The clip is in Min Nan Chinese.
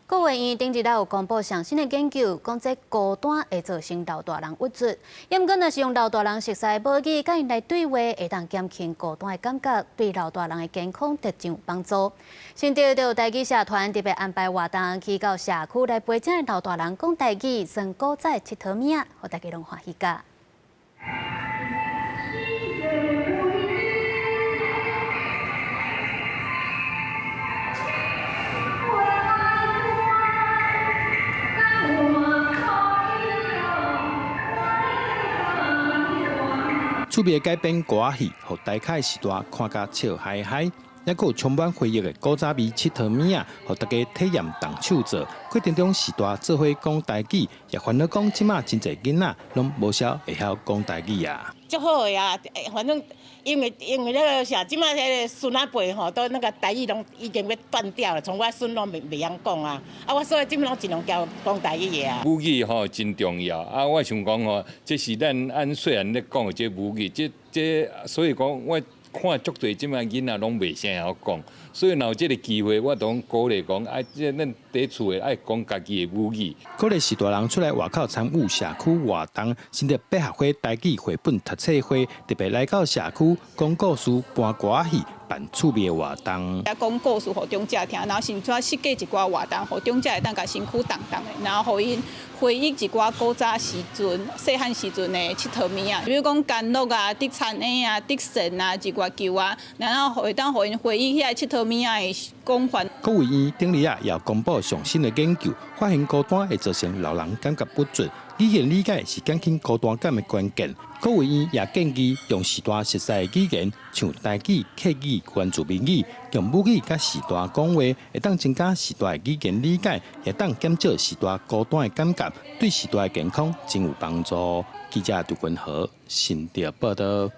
國衛院頂日仔有公布上新的研究，講這孤單會造成老大人鬱卒。毋過若是用老大人熟似的母語佮𪜶來對話，會當減輕孤單的感覺，對老大人的健康特真有幫助。新竹就有台語社團特別安排活動，去到社區來陪這老大人講台語，耍古早的𨑨迌物仔，予大家攏歡喜甲。趣味的改編歌仔戲，予大凱時代看甲笑嗨嗨，猶閣有充滿回憶的古早味𨑨迌物仔，予大家體驗動手做。過程中序大做伙講台語，也煩惱講這馬真濟囡仔攏無啥會曉講台語啊。足好的啊，反正因為那個啥，這馬彼個孫仔輩吼，都那個台語攏已經欲斷掉了，像我孫攏袂曉講啊，啊，我所以這馬攏盡量教講台語的啊。母語吼真重要啊！我想講吼，這是咱按細漢咧講的這母語，這這所以講我看足濟這馬囡仔攏袂啥曉講，所以若有這個機會，我都鼓勵講，啊，這咱佇厝的愛講家己的母語。鼓勵序大人出來外口參與社區活動，新竹百合花台語繪本讀冊會特別來到社區講故事、搬歌仔戲、辦趣味的活動。講故事予長者聽，然後甚至設計一寡活動，予長者會當共身軀動動的，然後予𪜶回憶一寡古早時陣、細漢時陣的𨑨迌物仔，比如講干樂啊、竹田鞋啊、竹扇啊、日月球啊，然後會當予𪜶回憶遐𨑨迌物仔的廣泛。國衛院頂日仔也公布上新的研究，發現孤單會造成老人感覺鬱卒，語言理解是減輕孤單感的關鍵。國衛院也建議用序大熟似的語言，像台語、客語、原住民語，用母語佮序大講話，會當增加序大的語言理解，會當減少序大孤單的感覺，對序大的健康真有幫助。記者杜君和新竹報導。